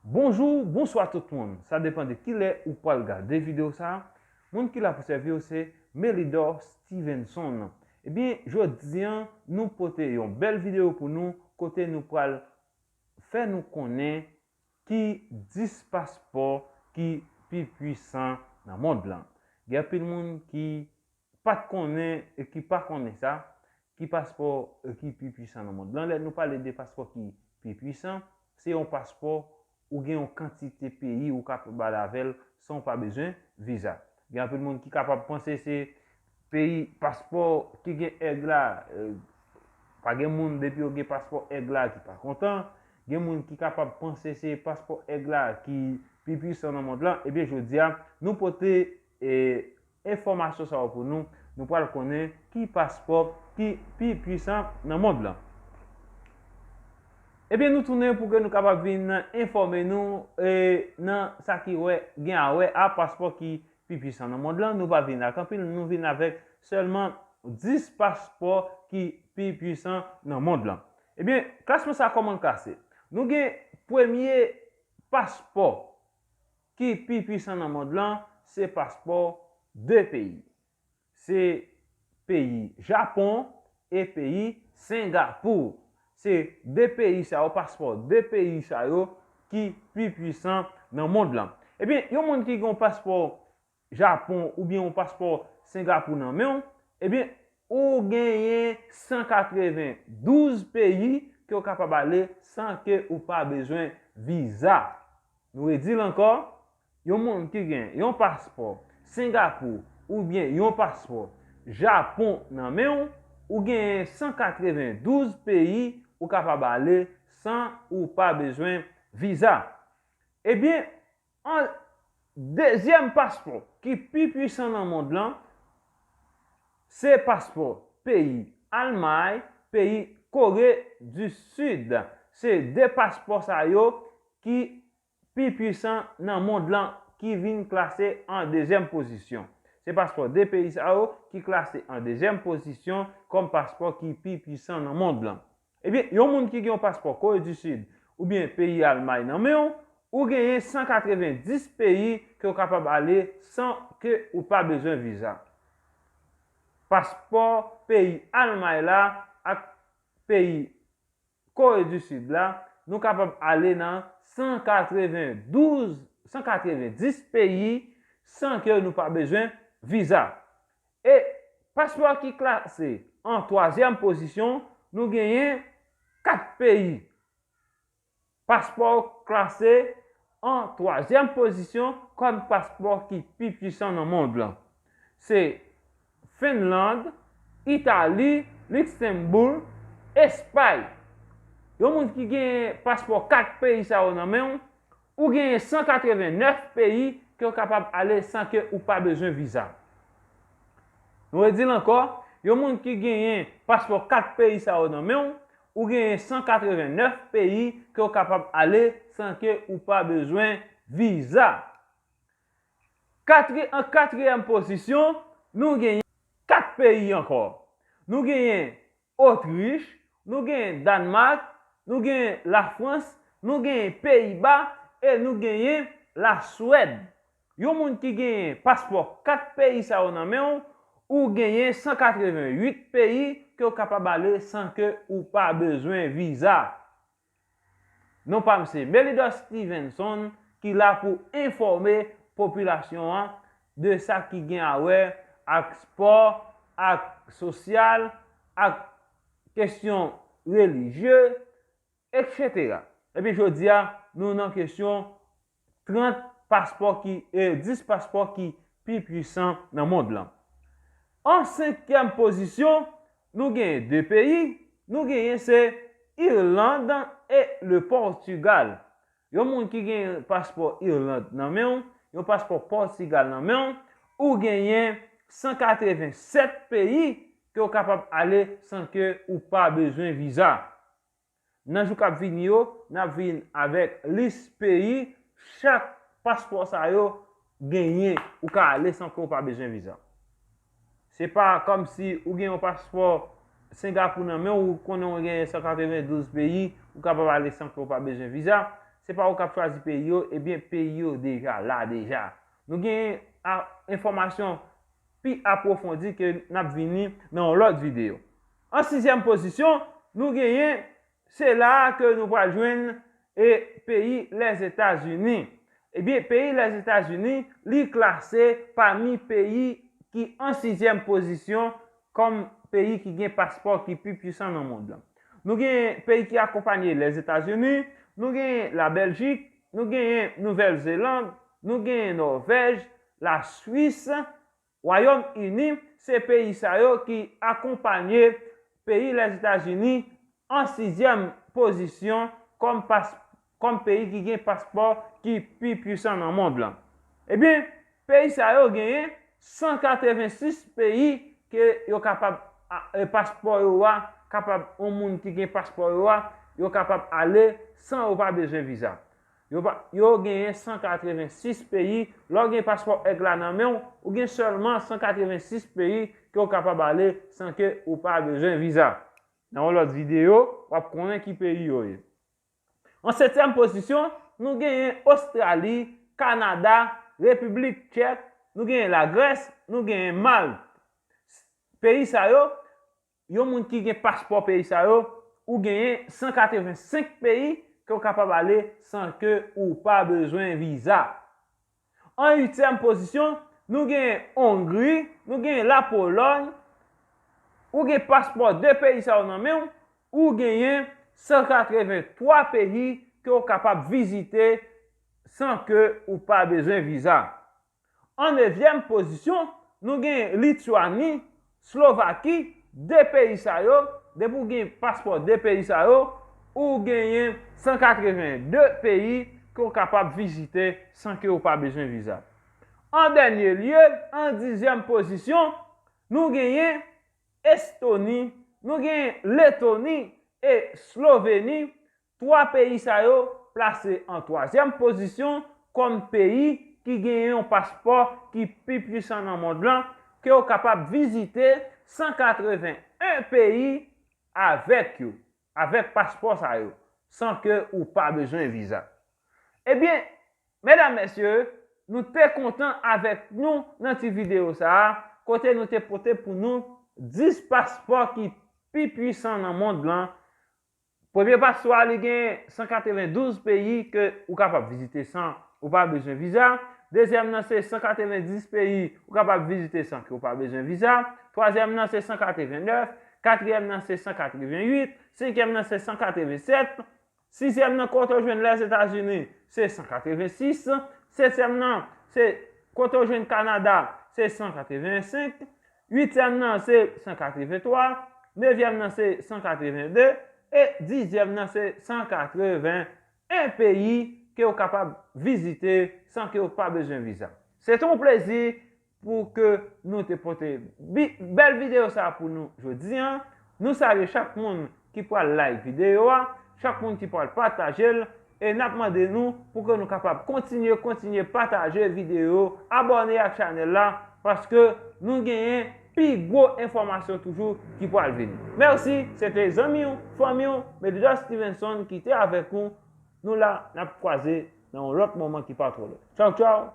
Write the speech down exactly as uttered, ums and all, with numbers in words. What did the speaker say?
Bonjou, bonswa tout moun. Sa depann de kilè ou pral gade videyo sa. Moun ki la pou sèvi w se Melidor Stevenson. Ebyen, jodi an, nou pote yon bèl videyo pou nou, kote nou pral fè nou konnen ki dis paspò ki pi pwisan nan mond lan. Gen anpil moun ki pa t konnen e ki pa konnen sa, ki paspò ki pi pwisan nan mond lan. Lè nou pale de paspò ki pi pwisan, se yon paspò ou gen yon kantite peyi ou kapab ale avè l san w pa bezwen viza. Gen anpil moun ki kapab panse se peyi paspò ki gen èg la, eh, pa gen moun depi yo gen paspò èg la ki pa kontan. Gen moun ki kapab panse se paspò èg la ki pi pwisan nan mond lan. Ebyen, jodi a, nou pote, eh, enfòmasyon sa yo pou nou. Nou pral konnen ki paspò ki pi pwisan nan mond lan. Ebyen, nou tounen pou ke nou kapab vin enfòme nou, eh, nan sa ki wè, gen a wè a paspò ki pi pwisan nan mond lan. Nou pa vin ak anpil, nou vin avèk sèlman dis paspò ki pi pwisan nan mond lan. Ebyen, klasman sa kòman l klase? Nou gen premye paspò ki pi pwisan nan mond lan, se paspò de peyi. Se peyi Japon e peyi Sengapou. Se de peyi sa yo, paspò de peyi sa yo ki pi pwisan nan mond lan. Ebyen, yon moun ki gen yon paspò Japon oubyen yon paspò Sengapou nan men w, ebyen, ou genyen san katrevendouz peyi ke w kapab ale san ke ou pa bezwen viza. Nou redi l ankò, yon moun ki gen yon paspò Sengapou oubyen yon paspò Japon nan men w, ou genyen san katrevendouz peyi ou kapab ale san ou pa bezwen viza. Ebyen, an dezyèm paspò ki pi pwisan nan mond lan, se paspò peyi Almay, peyi Kore di Sid. Se de paspò sa yo ki pi pwisan nan mond lan ki vin klase an dezyèm pozisyon. Se paspò de peyi sa yo ki klase an dezyèm pozisyon kòm paspò ki pi pwisan nan mond lan. Ebyen, yon moun ki gen yon paspò Kore di Sid oubyen peyi Almay nan men w, ou genyen san katrevendiz peyi ke w kapab ale san ke ou pa bezwen viza. Paspò peyi Almay la ak peyi Kore di Sid la, nou kapab ale nan san katrevendouz, san katrevendiz peyi san ke nou pa bezwen viza. E paspò ki klase an twazyèm pozisyon, nou genyen kat peyi. Paspò klase an twazyèm pozisyon kòm paspò ki pi pwisan nan mond lan. Se Finland, Itali, Liksenboug, Espay. Yon moun ki gen paspò kat peyi sa yo nan men w, ou genyen san katrevennèf peyi ke w kapab ale san ke ou pa bezwen viza. Nou redi l ankò, yon moun ki genyen paspò kat peyi sa yo nan men w, ou genyen san katrevennèf peyi ke w kapab ale san ke ou pa bezwen viza. Katri-, an katriyèm pozisyon, nou genyen kat peyi ankò. Nou genyen Otrich, nou genyen Dànmak, nou genyen Lafrans, nou genyen Peyiba e nou genyen Laswèd. Yon moun ki genyen paspò kat peyi sa yo nan men w, ou genyen san katrevenwit peyi ke w kapab ale san ke ou pa bezwen viza. Non pa m se Melidor Stevenson ki la pou enfòme popilasyon an de sa ki gen a wè ak spò, ak sosyal, ak kesyon relijye, etsetera. Epi jodi a, nou nan kesyon trant paspò ki, e, dis paspò ki pi pwisan nan mond lan. An senkyèm pozisyon, nou genyen de peyi, nou genyen se Irland e le Portugal. Yon moun ki genyen paspò Irland nan men w, yon paspò Pòtigal nan men w, ou genyen san katrevensèt peyi ke w kapab ale san ke ou pa bezwen viza. Nan jou k ap vini yo, n ap vin avèk lis peyi chak paspò sa yo genyen, ou ka ale san ke w pa bezwen viza. Se pa kòmsi ou gen yon paspò Sengapou nan men w, ou konnen w genyen san katrevendouz peyi, ou kapab ale san ke w pa bezwen viza. se pa ou k ap chwazi peyi yo, ebyen, peyi yo deja la deja. Nou gen a, enfòmasyon pi apwofondi ke n ap vini nan yon lòt videyo. An sizyèm pozisyon, nou genyen, se la a ke nou pral jwenn e peyi Lèzetazini. Ebyen, peyi Lèzetazini, li klase pami peyi ki an sizyèm pozisyon kòm peyi ki gen paspò ki pi pwisan nan mond lan. Nou gen peyi ki akonpanye Lèzetazini, nou gen Labèljik, nou gen Nouvèl Zeland, nou gen Nòvèj, Laswis, Wayòm Ini, se peyi sa yo ki akonpanye peyi Lèzetazini an sizyèm pozisyon kòm pas, kòm peyi ki gen paspò ki pi pwisan nan mond lan. Ebyen, peyi sa yo genyen san katrevensis peyi ke yo kapab, a, e, paspò yo a, kapab, yon moun ki gen paspò yo a, yo kapab ale san yo pa bezwen viza. Yo pa, yo genyen san katrevensis peyi. Lè w gen paspò èg la nan men w, ou gen sèlman san katrevensis peyi ke w kapab ale san ke ou pa bezwen viza. Nan yon lòt videyo, w ap konnen ki peyi yo ye. An setyèm pozisyon, nou genyen Ostrali, Kanada, Repiblik Tchèk, nou genyen Lagrès, nou genyen Malt. Peyi sa yo, yon moun ki gen paspò peyi sa yo, ou genyen san katrevensenk peyi ke w kapab ale san ke ou pa bezwen viza. An uityèm pozisyon, nou genyen Ongri, nou genyen Lapolòny, ou gen paspò de peyi sa yo nan men w, ou genyen san katrevenntwa peyi ke w kapab vizite san ke ou pa bezwen viza. An nevyèm pozisyon, nou gen Lityani, Slovaki, de peyi sa yo, depi w gen paspò de peyi sa yo, ou genyen san katrevenndde peyi ke w kapab vizite san ke w pa bezwen viza. An dènye lye, an dizyèm pozisyon, nou genyen Estoni, nou genyen Letoni e Sloveni. Twa peyi sa yo plase an twazyèm pozisyon kòm peyi ki genyen yon paspò ki pi pwisan nan mond lan, ke w kapab vizite san katreven en peyi avèk yo, avèk paspò sa yo, san ke ou pa bezwen viza. Ebyen, medam, mesye, nou te kontan avèk nou nan ti videyo sa a, kote nou te pote pou nou dis paspò ki pi pwisan nan mond lan. Premye paspò a, li gen san katrevendouz peyi ke ou kapab vizite san ou pa bezwen viza. Dezyèm nan se san katrevendis peyi ou kapab vizite san ke ou pa bezwen viza. Twazyèm nan se san katrevennèf. Katriyèm nan se san katrevenuit. Senkyèm nan se san katrevensèt. Sizyèm nan, kote w jwenn Lèzetazini, se san katrevensis. Setyèm nan, se kote w jwenn Kanada, se san katrevensenk. Uityèm nan, se san katreventwa. Nevyèm nan, se san katrevende. E dizyèm nan, se san katreven en peyi ke w kapab vizite san ke w pa bezwen viza. Se te yon plezi pou ke nou te pote bi-, bèl videyo sa a pou nou jodi a. Nou salye chak moun ki pral like videyo a, chak moun ki pral pataje l, e n ap mande nou pou ke nou kapab kontinye, kontinye pataje videyo, abòne ak chanèl la, paske nou genyen pi gwo enfòmasyon toujou ki pral vini. Mèsi, se te zanmi w, fanmi w, Medja Stevenson ki te avèk ou. Nou la, n ap kwaze nan yon lòt moman ki pa twò lwen. Tchaw, tchaw!